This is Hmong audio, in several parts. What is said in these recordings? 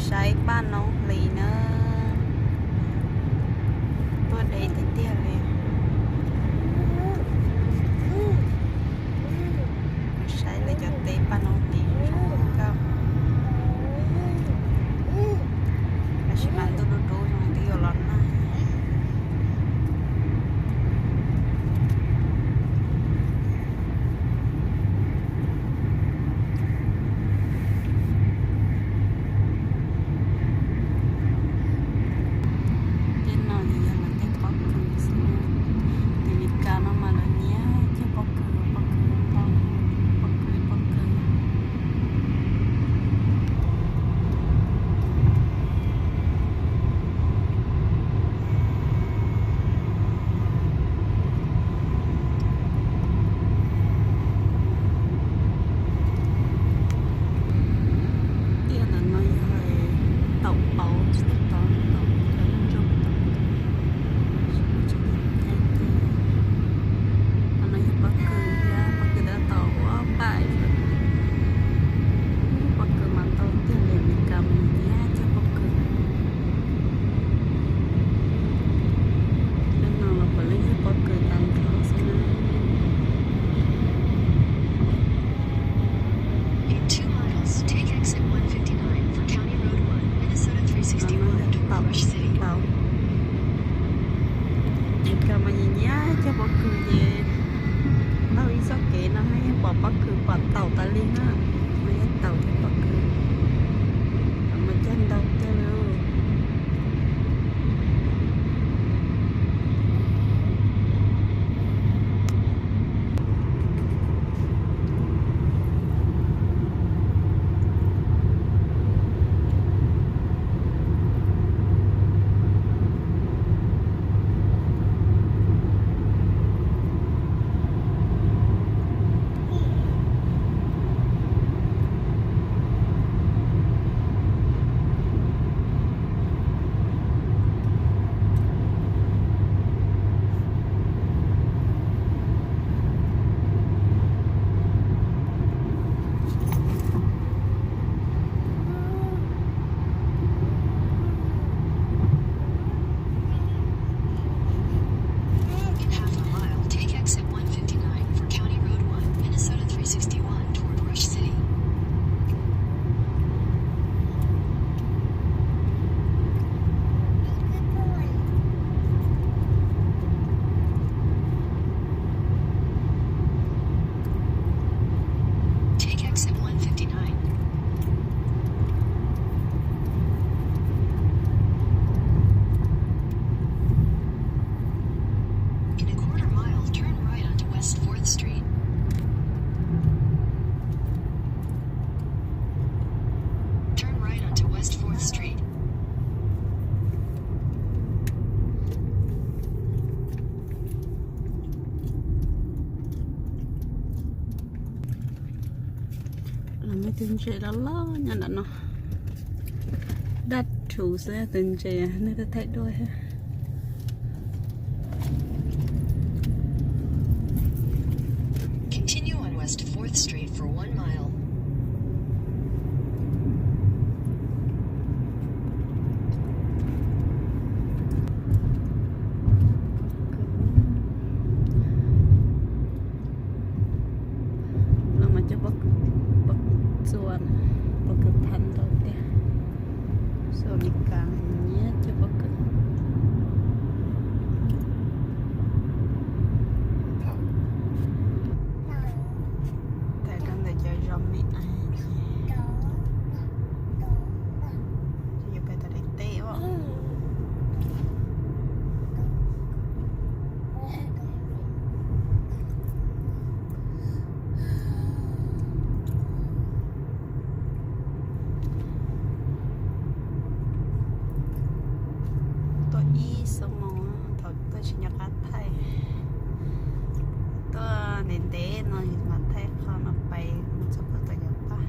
Saib paj noob hlis na, tuaj deb tiag tiag li. Saib lawv cov teb paj noob hlis zoo nkauj, tab sis mas ntuj dub dub zoo li twb yuav los nag. Tej no ces yog lawv tej pob kws xwb na. Tus Meskas no mas lawv nyiam cog pob kws, pob kws ntau, pob kws, pob kws. Tiaj ntawm no yog taum pauv tsis tau tau tau cov ntsuag tau. Qhov no yog pob kws thiab, pob kws tab tom ua paj. Pob kws mas ntau tiag li, Meskas mas nyiam cog pob kws. Tej no los puav leej yog pob kws tag nrho xwb na. In two miles, take exit one fifty-nine for County Road one, Minnesota three sixty-one, toward Rush City. Meskas mas nyiam nyiam cog pob kws ces taug ib txoj kev no yeej pom pob kws pom taum tas li na. No yog taum thiab pob kws, mas cog ntau tiag li. In half a mile, take exit one fifty-nine for County Road one, Minnesota three sixty-one, toward Rush City. Take exit one fifty-nine. In a quarter mile, turn right onto West fourth Street. Turn right onto West fourth Street. Los muaj tus ntses loj loj nyob ntawm no. Daj rhuv xwb tus ntses, nej thaij duab thiab. Continue on West fourth Street for one mile. Los mas cog pob kws txua, pob kws phab ntau tiag. Xyov li cas nyiam cog pob kws. Thaij rau ntawm cov zos me ais ces yuav pais tau daim teb os. Tuaj ib xuab moos thaum tuaj tsis nco qab thaij. Tuaj ntev ntev no mas thaij qhov no pais mus txog puag tom cov paj,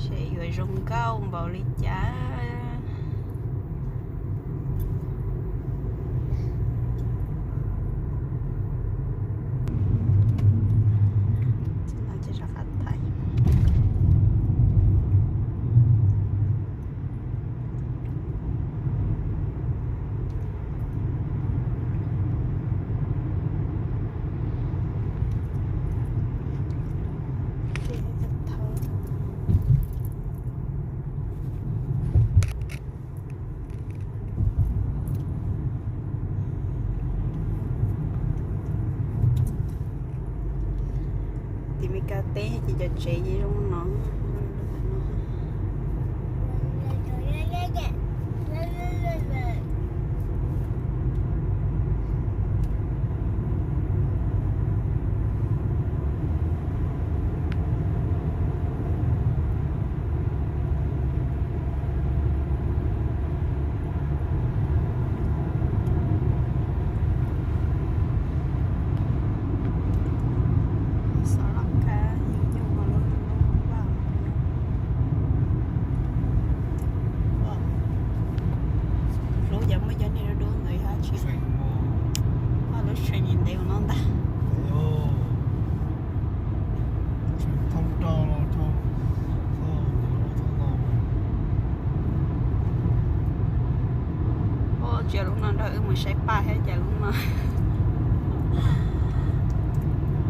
seb yuav zoo nkauj npaum li cas. Ces rov qab thaij. teb ces cov tsev ces zoo no. Hlub cov muaj cov niag dub dub ntawd yog tsis, lub tsheb ntev ua no ntag. Ua tsis yog lub no nrog wb mus saib paj thiab cas lub no.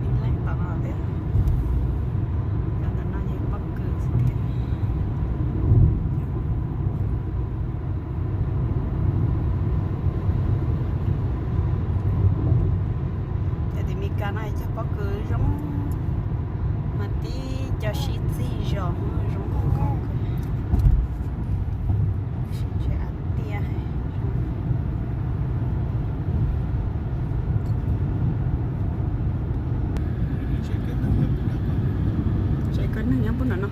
Ib leeg tom no thiab. Cov ntawm no ces pob kws xwb thiab. Cov tim Meskas no cog pob kws zoo mas tib co sib txig zos zoo nkauj kawg. Sib ntshe av tiaj. Tsev kaw neeg nyob puag nram no.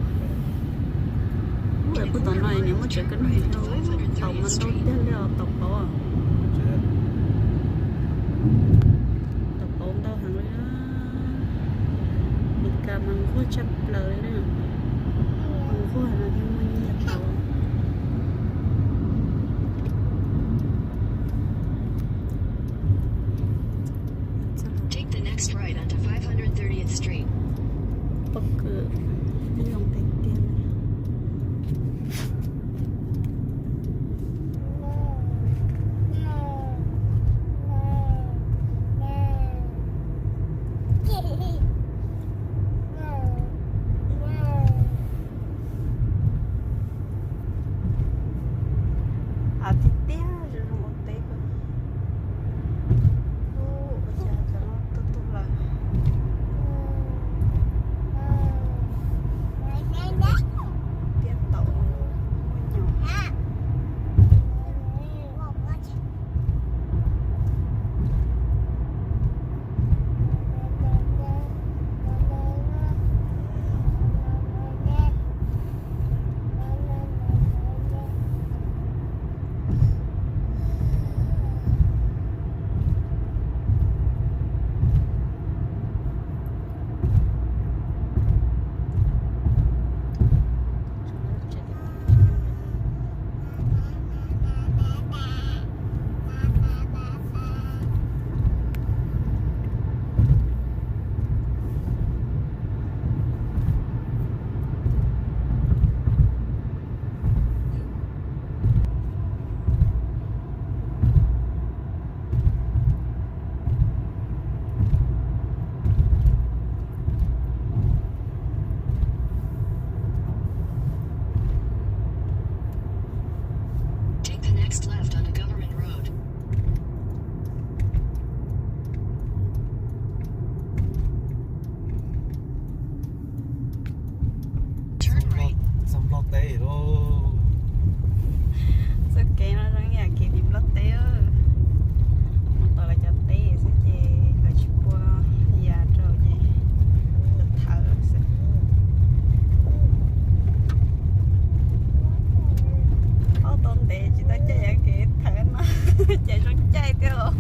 Ub, puag tom no nws muaj tsev kaw neeg, thaum mas ntau tiag li os, tau pauv. Tau pauv ntau heev li. Meskas mas nquag tshaj plaws li na. Nquag no thiaj muaj nyiaj tau. Take the next right onto five hundred thirtieth Street. Pob kws zoo tiag tiag. Av tiag tiag zoo zoo ua teb kawg. Ub, ua cas cov no tuag tuag lawm. Tiaj tau muaj nyob. Take the next left onto Government Road. Turn right. Txog Nplog teb lawm. Txoj kev no zoo ib yam kev tim Nplog teb. Mus tau lawv cov teb xwb ces lawv tsis pub ya rau ces thawv xwb. Ob tau ntev tsis tau caij yav kev thawv no ces zoo caij tiag os.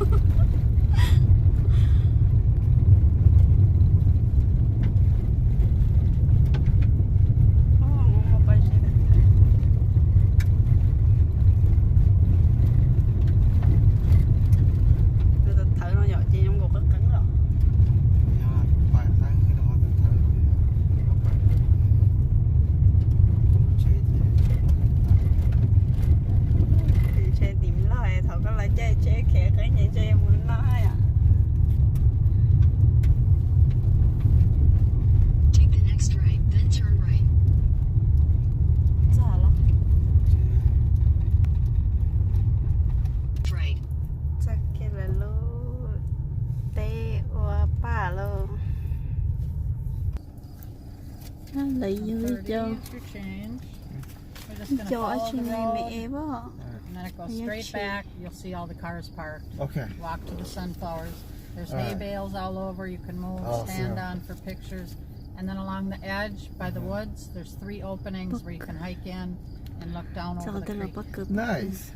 Thirty is your change. We're just gonna follow the road, and then it goes straight back. You'll see all the cars parked. Okay. Walk to the sunflowers. There's hay bales all over. You can move, stand on for pictures. And then along the edge, by the woods, there's three openings where you can hike in and look down over the creek. Nice.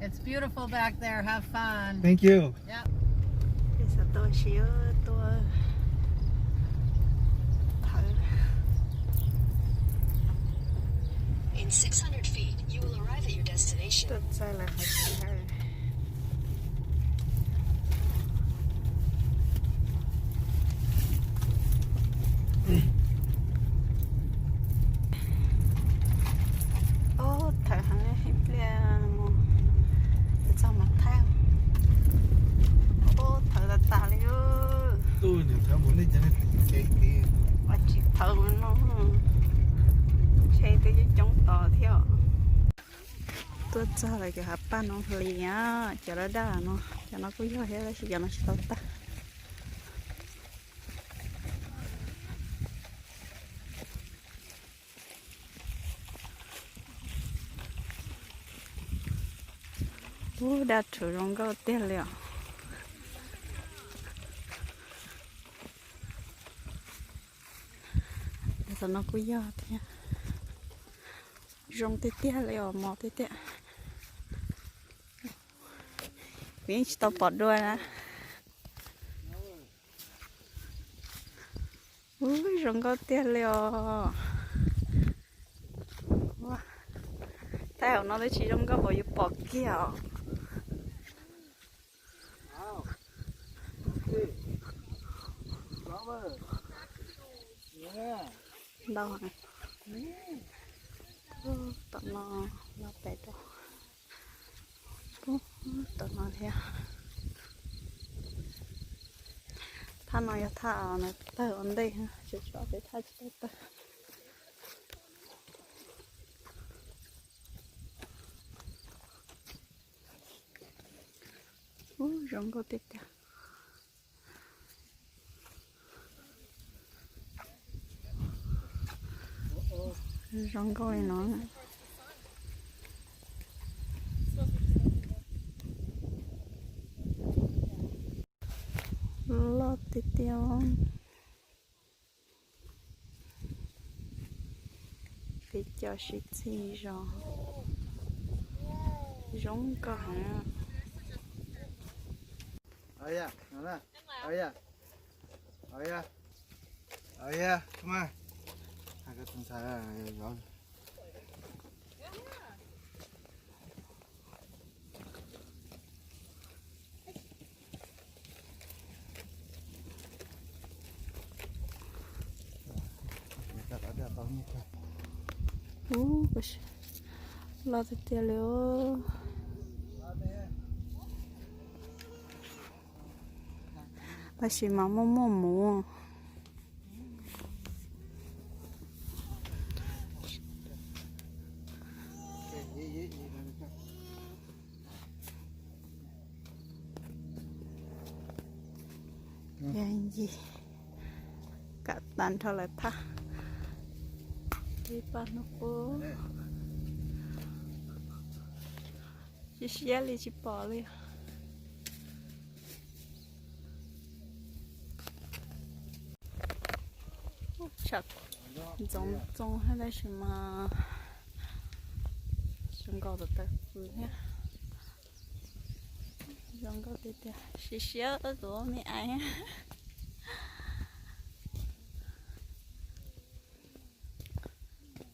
It's beautiful back there. Have fun. Thank you. Yep. Peb xav tuaj siab tuaj thawv. In six hundred feet, you will arrive at your destination. Tuaj txog lawm qhov tsev. Ub, thawv heev, ib pliag mus txog Moos Thaib. Ub, thawv tas tas li. Ua tsis thawv no, ntshe twb coob coob tos thiab. Tuaj txog lawm cov hav paj no hli, cov daj daj no, cov no kuj yog thiab tab sis cov no tsis tau tawg. Ub, daj rhuv zoo nkauj tiag li os. Cov no kuj yog thiab. Zoo tiag tiag li os, mos tiag tiag. Kuv yeej tsis tau pom dua na. Ub, zoo nkauj tiag li os. Thaij hauv no twb tsis zoo nkauj npaum yus pom kiag os. Ntau. Tom no, no pem rau. Tom no thiab. Thaj no yog thaj tawg ua ntej, tsuas tshuav peb thaj tsis tau tawg. Ub, zoo nkauj tiag tiag. Zoo nkauj li no. Loj tiag tiag. Peb cov sib txhij zos zoo nkauj heev. Ub, loj tiag tiag li. Tab sis mas muaj muaj mus. Yog yig kam tas nrho lawm thaj. Ib paj hnub qub. Siab siab li tsis pom li. Tshav ntxoov ntxoo thiab tab sis mas zoo nkauj tawv tawv pw thiab. Zoo nkauj tiag tiag, siab siab kuv me ais.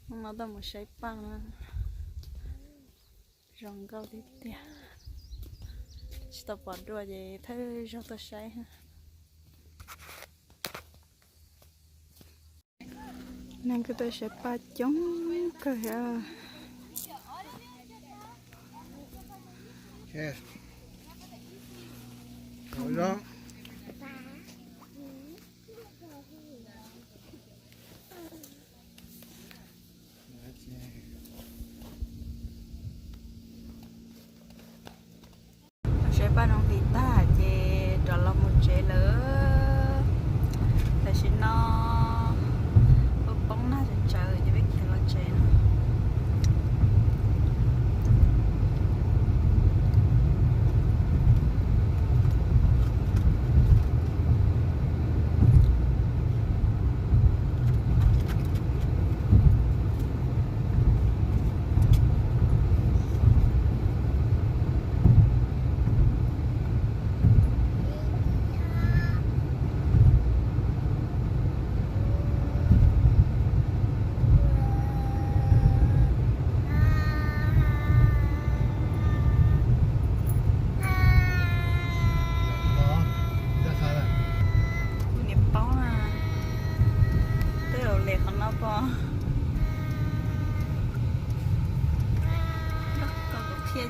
Hnub no tuaj mus saib paj na. Zoo nkauj tiag tiag. Tsis tau pom dua ces thawj zaug tuaj saib. Neeg kuj tuaj saib paj coob kawg thiab. Saib paj no hlis tag ces rov los mus tsev lawm. Tam sim no poob nag tsaws tsaws ces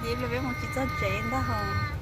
Ces peb mus tsis txog tsev ntag hos.